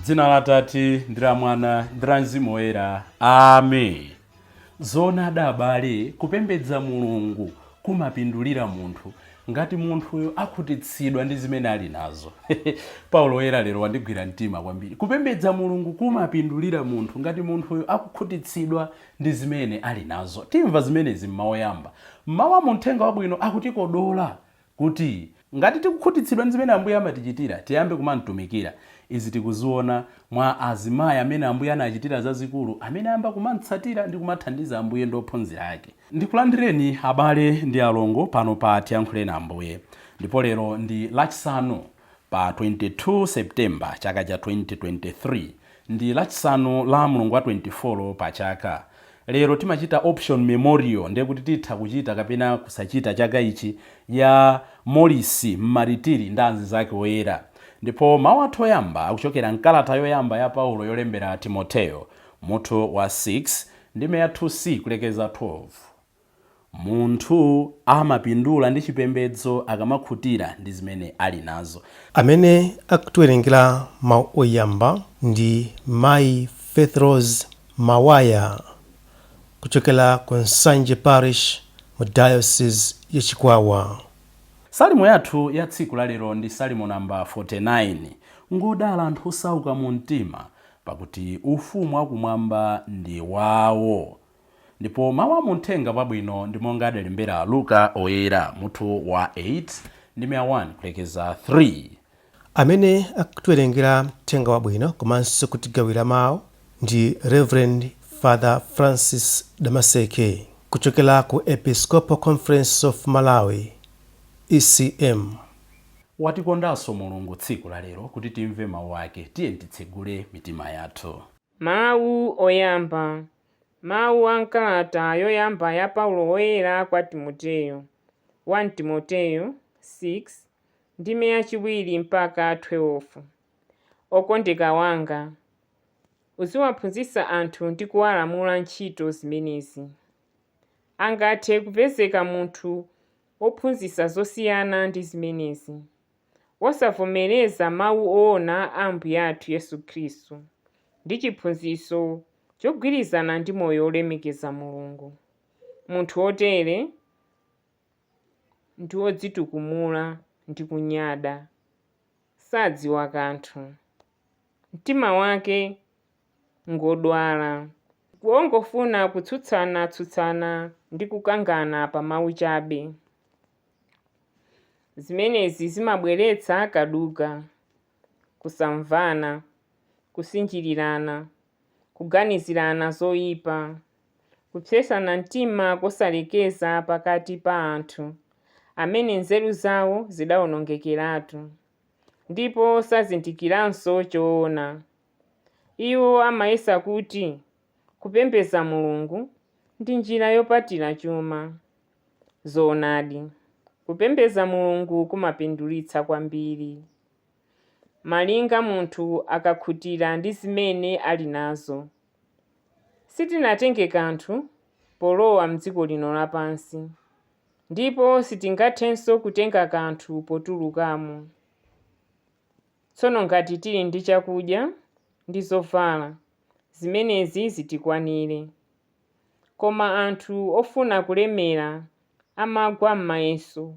Dzina la Atate ndi la Mwana ndi la Mzimu Woyera. Amen. Zoonadi abale, kupembedza Mulungu kumapindulira munthu ngati munthuyo akhutitsidwa ndi zimene ali nazo. Paulo Woyera lero wandigwira mtima kwambiri. Kupembedza Mulungu kumapindulira munthu ngati munthuyo akukhutitsidwa ndi zimene ali nazo. Timva zimenezi m'mawu oyamba. M'mawu a mu Mthenga Wabwino akutikodola kuti ngati tikukhutitsidwa ndi zimene Ambuye amatichitira, tiyambe kumamtumikira. Izi tikuziona mwa azimayi amene Ambuye anachitira zazikulu, amene ayamba kumamtsatira ndi kumathandiza Ambuye ndi ophunzira ake. Ndikulandireni abale ndi alongo pano pa Tiyankhuleni Ambuye. Ndipo lero ndi Lachisanu pa 22 September chaka cha 2023. Ndi Lachisanu la mlungu wa 24 pa chaka. Lero timachita option memorial, ndiye kuti titha kuchita kapena kusachita chaka ichi, ya Morisi Mmaritiri ndi anzake oyera. Ndipo mawu athu oyamba akuchokera mkalata yoyamba ya Paulo yolembera Timoteo, mutu wa 6, ndime ya 2c kulekeza 12. Munthu amapindula ndi chipembedzo akamakhutira ndi zimene ali nazo. Amene akutiwerengera mawu oyamba ndi Mayi Faith Rose Mawaya kuchokera ku Nsanje Parish mu Diocese ya Chikwawa. Salimo yathu ya tsiku la lero ndi Salimo namba 49. Ngodala anthu osauka mu mtima, pakuti ufumu wakumwamba ndi wawo. Ndipo mawu a mu Mthenga Wabwino ndi monga adalembera Luka Oyera, mutu wa 8, ndime ya 1 kulekeza 3. Amene akutiwerengera Mthenga Wabwino komanso kutigawira mawu ndi Reverend Father Francis Damaseke kuchokera ku Episcopal Conference of Malawi, ECM. Watikondanso Mulungu tsiku la lero kuti timve mawu ake. Tiyeni titsegule mitima yathu. Mawu oyamba. Mawu a m'kalata yoyamba ya Paulo Woyera kwa Timoteyo, 1 Timoteyo 6, ndime yachiwiri mpaka 12. Okondeka wanga, uziwaphunzitsa anthu ndi kuwalamula ntchito zimenezi. Angathe kupezeka munthu wophunzitsa zosiyana ndi zimenezi, wosavomereza mawu oona a Ambuye athu Yesu Khristu ndi chiphunzitso chogwirizana ndi moyo wolemekeza Mulungu. Munthu wotere ndi wodzitukumula ndi kunyada, sadziwa kanthu. Mtima wake ngwodwala, wongofuna kutsutsana-tsutsana ndi kukangana pa mawu chabe. Zimenezi zimabweretsa kaduka, kusamvana, kusinjirirana, kuganizirana zoipa, kupsetsana mtima kosalekeza pakati pa anthu amene nzeru zawo zidaonongekeratu, ndipo sazindikiranso choona. Iwo amayesa kuti kupembedza Mulungu ndi njira yopatira chuma. Zoonadi, kupembedza Mulungu kumapindulitsa kwambiri, malinga munthu akakhutira ndi zimene ali nazo. Sitinatenge kanthu polowa m'dziko lino lapansi, ndipo sitingathenso kutenga kanthu potulukamo. Tsono ngati tili ndi chakudya ndi zovala, zimenezi zitikwanire. Koma anthu ofuna kulemera amagwa m'mayeso,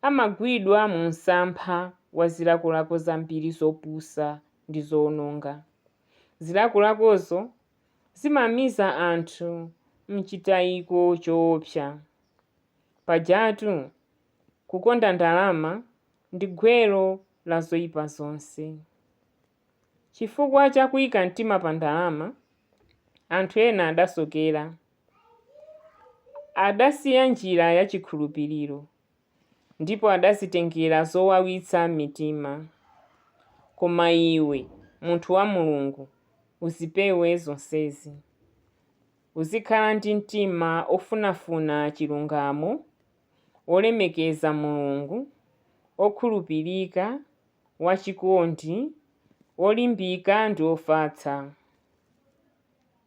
amagwidwa mu msampha wa zilakolako zambiri zopusa ndi zoononga. Zilakolakozo zimamiza anthu m'chitayiko choopsa. Pajatu kukonda ndalama ndi gwero la zoipa zonse. Chifukwa cha kuika mtima pa ndalama, anthu ena adasokera. Adasiya njira ya chikhulupiriro, ndipo adadzitengera zowawitsa m'mitima. Koma iwe, munthu wa Mulungu, uzipewe zonsezi. Uzikhala ndi mtima wofunafuna chilungamo, wolemekeza Mulungu, wokhulupirika, wachikondi, wolimbika ndi wofatsa.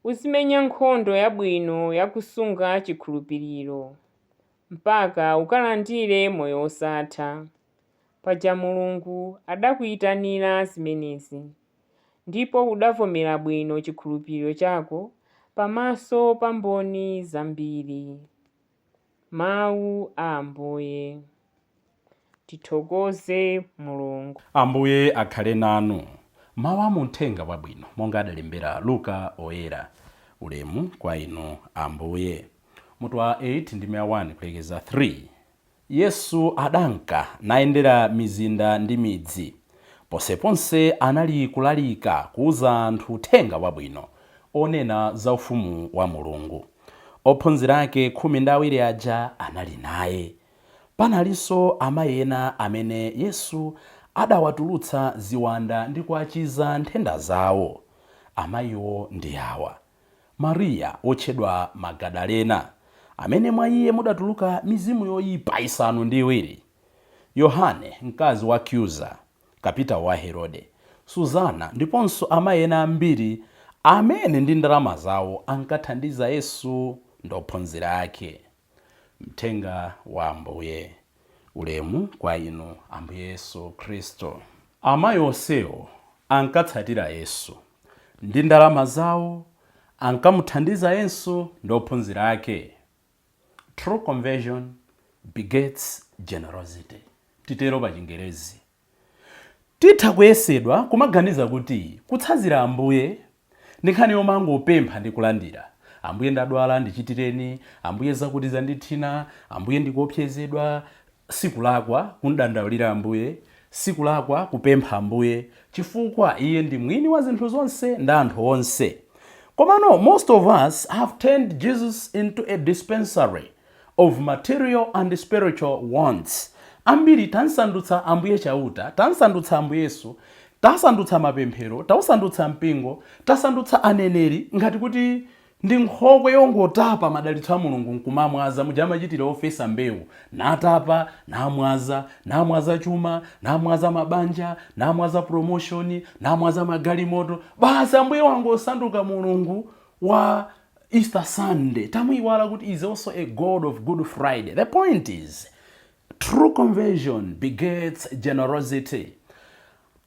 Uzimenya nkhondo yabwino yakusunga chikhulupiriro, mpaka ukalandire moyo wosatha. Paja Mulungu adakuitanira zimenezi, Ndipo udavomera bwino chikhulupiriro chako pamaso pa mboni zambiri. Mawu a Ambuye. Tithokoze Mulungu. Ambuye akhale nanu. Mawu a muthenga wabwino monga adalembera Luka Oyera. Ulemu kwa inu, Ambuye. Mutu wa 8, ndime ya 1 kulekeza 3. Yesu adanka nayendera mizinda ndi midzi. Ponseponse anali kulalika, kuuza anthu uthenga wabwino onena za ufumu wa Mulungu. Ophunzira ake 12 aja anali naye. Panalinso amayi ena amene Yesu adawatulutsa ziwanda ndi kuwachiza nthenda zawo. Amayiwo ndi awa: Mariya wotchedwa Magadalena, amene mwa iye mudatuluka mizimu yoyipa 7, Yohane mkazi wa Kuza, kapitawo wa Herode, Suzana, ndiponso amayi ena ambiri amene ndi ndalama zawo ankathandiza Yesu ndi ophunzira ake. Mthenga wa Ambuye. Ulemu kwa inu, Ambuye Yesu Khristu. Amayi onsewo ankatsatira Yesu ndi ndalama zawo, ankamuthandiza Yesu ndi ophunzira ake. True conversion begets generosity, titero pa Chingerezi. Titha kuyesedwa kumaganiza kuti kutsanzira Ambuye ndi nkhani yomangopempha ndi kulandira. Ambuye, ndadwala, ndichitireni. Ambuye, zakuti zandithina. Ambuye, ndikuopsezedwa. Sikulakwa kundandaulira Ambuye, sikulakwa kupempha Ambuye, chifukwa iye ndi mwini wa zinthu zonse ndi anthu onse. Komano most of us have turned Jesus into a dispensary of material and spiritual wants. Ambiri tansandutsa Ambuye Chauta, tansandutsa Ambuye Yesu, tasandutsa mapemphero, tausandutsa mpingo, tasandutsa aneneri ngati kuti ndi nkhokwe yongotapa madalitso a Mulungu nkumamwaza, muja amachitira ofesa mbewu, natapa, namwaza, namwaza chuma, namwaza mabanja, namwaza promotion, namwaza magalimoto. Basi, Ambuye wangosanduka Mulungu wa Easter Sunday. Tamuyiwala kuti is also a God of Good Friday. The point is, true conversion begets generosity.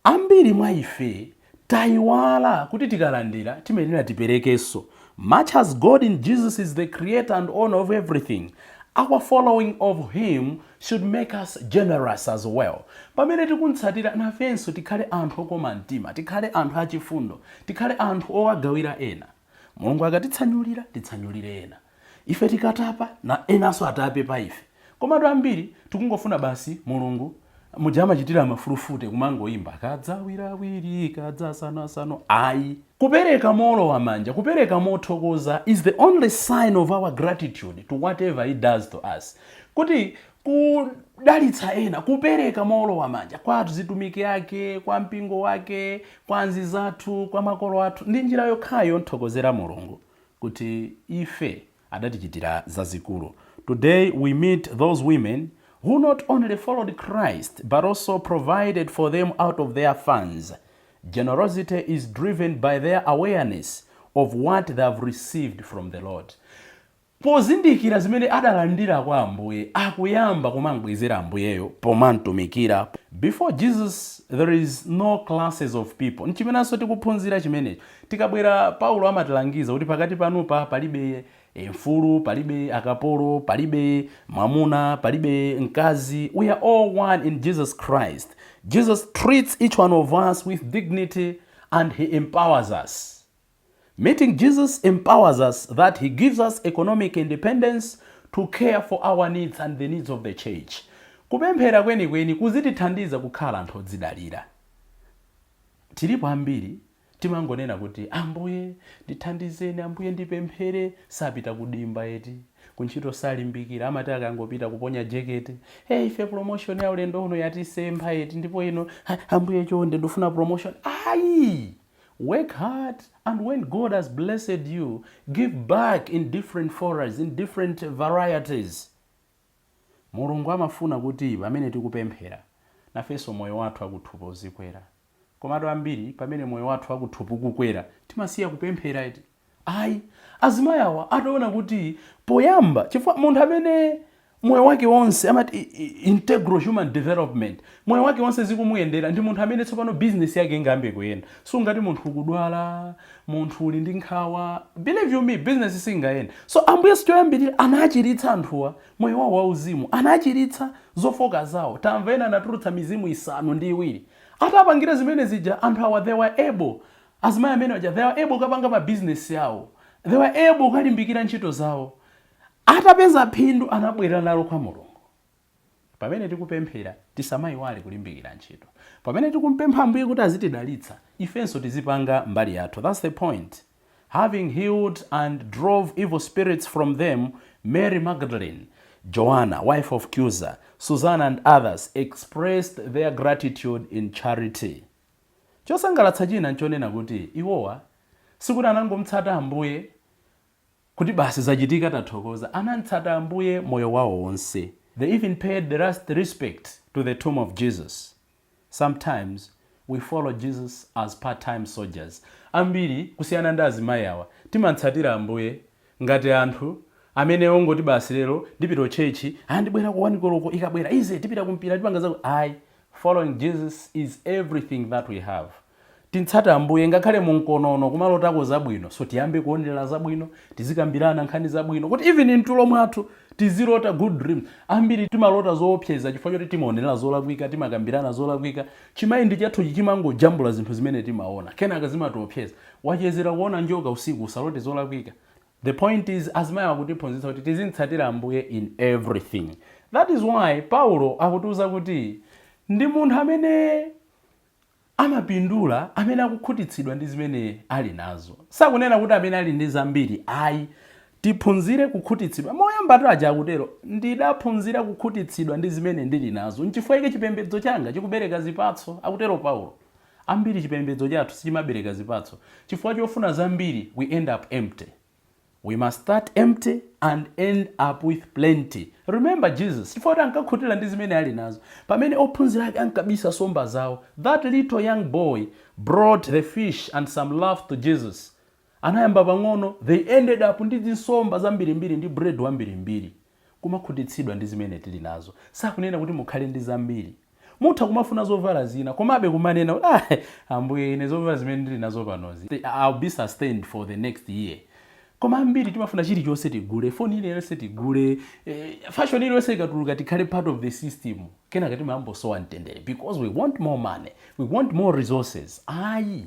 Ambiri mwa ife tayiwala kuti tikalandira timayenera tiperekenso. Much as God in Jesus is the creator and owner of everything, our following of him should make us generous as well. Pamene tikuntsatira, nafenso tikhale anthu okoma mtima, tikhale anthu achifundo, tikhale anthu owagawira ena. Mulungu akatitsanyulira, titsanyulire ena. Ife tikatapa, na enanso atape pa ife. Komatu ambiri tikungofuna basi Mulungu muja amachitira mafulufute, kumangoyimba kadzawiriawiri, kadzasanasano. Ayi, kupereka molowa manja, kupereka mothokoza is the only sign of our gratitude to whatever he does to us. Kuti kudalitsa ena, kupereka molowa manja kwa azitumiki ake, kwa mpingo wake, kwa anzathu, kwa makolo athu, ndi njira yokhayo yonthokozera Mulungu kuti ife adatichitira zazikulu. Today we meet those women who not only followed Christ but also provided for them out of their funds. Generosity is driven by their awareness of what they have received from the Lord. Pozindikira zimene adalandira kwa Ambuye, akuyamba kumambwezera Ambuyeyo pomamtumikira. Before Jesus there is no classes of people. Nchimenanso tikuphunzira chimenechi. Tikabwera, Paulo amatilangiza kuti pakati panupa palibe mfulu, palibe akapolo, palibe mwamuna, palibe mkazi. We are all one in Jesus Christ. Jesus treats each one of us with dignity and he empowers us. Meeting Jesus empowers us that he gives us economic independence to care for our needs and the needs of the church. Kupemphera kwenikweni kuzitithandiza kukhala anthu odzidalira. Tilipo ambiri timangonena kuti, "Ambuye, ndithandizeni, Ambuye, ndipemphere." Sapita kudimba eti, kuntchito salimbikira, amati akangopita kuponya jekete. "Hey, ife promotion ya ulendo uno yatisempha eti, ndipo ino, ha, Ambuye chonde, ndifuna promotion." Ayi, work hard, and when God has blessed you, give back in different forms, in different varieties. Mulungu amafuna kuti pamene tikupemphera, nafenso moyo wathu akuthupi uzikwera. Komatu ambiri pamene moyo wathu akuthupi ukukwera, timasiya kupemphera eti. Ayi, azimayi awa ataona kuti poyamba, chifukwa munthu amene Moyo wake wonse, amati integral human development, moyo wake wonse zikumuyendera, ndi munthu amene tsopano business yake ingayambe kuyenda. Sungati munthu ukudwala, munthu uli ndi nkhawa, believe you me, business singayenda. So Ambuye choyambirira anachiritsa anthuwa moyo wawo wauzimu, anachiritsa zofoka zawo. Tamva ena anatulutsa mizimu 7. Atapangira zimene zija, anthu awa, they were able, azimayi amene aja, they were able kukapanga ma business yawo, they were able kukalimbikira ntchito zawo. Atapeza phindu, anabwera nalo kwa Mulungu. Pamene tikupemphera, tisamayiwale kulimbikira ntchito. Pamene tikumpempha Ambuye kuti azitidalitsa, ifenso tizipanga mbali yathu. That's the point. Having healed and drove evil spirits from them, Mary Magdalene, Joanna, wife of Cusa, Susanna and others expressed their gratitude in charity. Chosangalatsa china nchonena kuti iwowa sikuti anangomutsata Ambuye kuti basi, zachitika, tathokoza. Anatsata Ambuye moyo wawo wonse. They even paid the last respect to the tomb of Jesus. Sometimes we follow Jesus as part-time soldiers. Ambiri, kusiyana ndi azimayi awa, timatsatira Ambuye ngati anthu amene ongoti basi, lero ndipita church, andibwera ku 1 koloko, ikabwera ize tipita kumpira, tipanga zako. Ayi, following Jesus is everything that we have. Tintsate Ambuye ngakhale munkonono kumalotako zabwino. So tiyambe kuonera zabwino, tizikambirana nkhani zabwino, kuti even mtulo mwathu tizilota good dreams. Ambiri timalota zoopseza chifukwa choti timaonera zolakwika, timakambirana zolakwika. Chi mind chathuchi chimangojambula zinthu zimene timaona, kenaka zimatiopseza. Wachezera kuona njoka usiku, usalote zolakwika. The point is, azimayi akutiphunzitsa kuti tizitsatira Ambuye in everything. That is why Paulo akutiuza kuti ndi munthu amene amapindula amene akukhutitsidwa ndi zimene ali nazo. Sakunena kuti amene ali ndi zambiri, ayi. Tiphunzire kukhutitsidwa. Moyamba aja akutero, "Ndidaphunzira kukhutitsidwa ndi zimene ndili nazo, nchifukwa chake chipembedzo changa chikubereka zipatso," akutero Paulo. Ambiri chipembedzo chathu sichimabereka zipatso chifukwa chofuna zambiri. We end up empty. We must start empty and end up with plenty. Remember Jesus, chifukwa kuti ankakhutira ndi zimene ali nazo, pamene ophunzira ake ankabisa nsomba zawo, that little young boy brought the fish and some loaves to Jesus. Anayamba pang'ono, they ended up ndi zinsomba zambirimbiri ndi bread wambirimbiri. Kumakhutitsidwa ndi zimene tili nazo. Sakunena kuti mukhale ndi zambiri. Mutha kumafuna zovala zina, komabe kumanena, "Ah, Ambuye, ine zovala zimene ndili nazo panozi, I'll be sustained for the next year." Koma ambiri timafuna chilichonse tigule, foni iliyonse tigule, fashion iliyonse ikatuluka tikhale part of the system. Kenaka timayambosowa mtendere because we want more money, we want more resources. Ayi,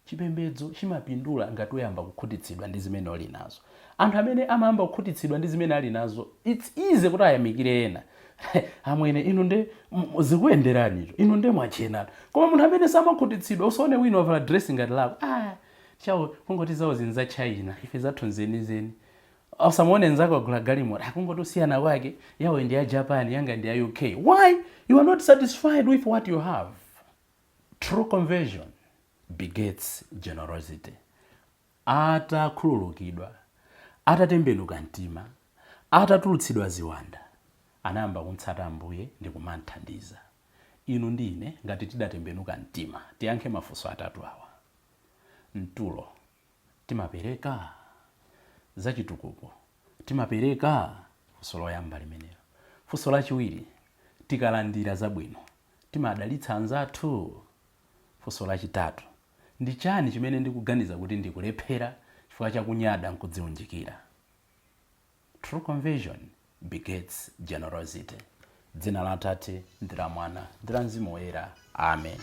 chipembedzo chimapindula ngati uyamba kukhutitsidwa ndi zimene uli nazo. Anthu amene amayamba kukhutitsidwa ndi zimene ali nazo, it's easy kuti ayamikire ena, "Amwene, inu nde zikuyenderanitu, inu nde mwachenatu." Koma munthu amene samakhutitsidwa, usaone wina wavala dress ngati lako, "Ah, chawo kungoti zawo zini za China, ife zathu nzenizeni." Usamuone nzako agula galimoto, akungoti usiyana kwake, yawo ndi ya Japan, yanga ndi ya UK. Why? You are not satisfied with what you have. True conversion begets generosity. Atakhululukidwa, atatembenuka mtima, atatulutsidwa ziwanda, anayamba kumtsata Ambuye ndi kumanthandiza. Inu ndi ine, ngati tidatembenuka mtima, tiyankhe mafunso atatu awa. Mtulo timapereka? Zachitukuko timapereka? Funso loyamba limenelo. Funso lachiwiri, tikalandira zabwino, timadalitsa anzathu? Funso lachitatu, ndi chani chimene ndikuganiza kuti ndikulephera chifukwa chakunyada nkudziunjikira? True conversion begets generosity. Dzina la Atate ndi la Mwana ndi la Mzimu Woyera, amen.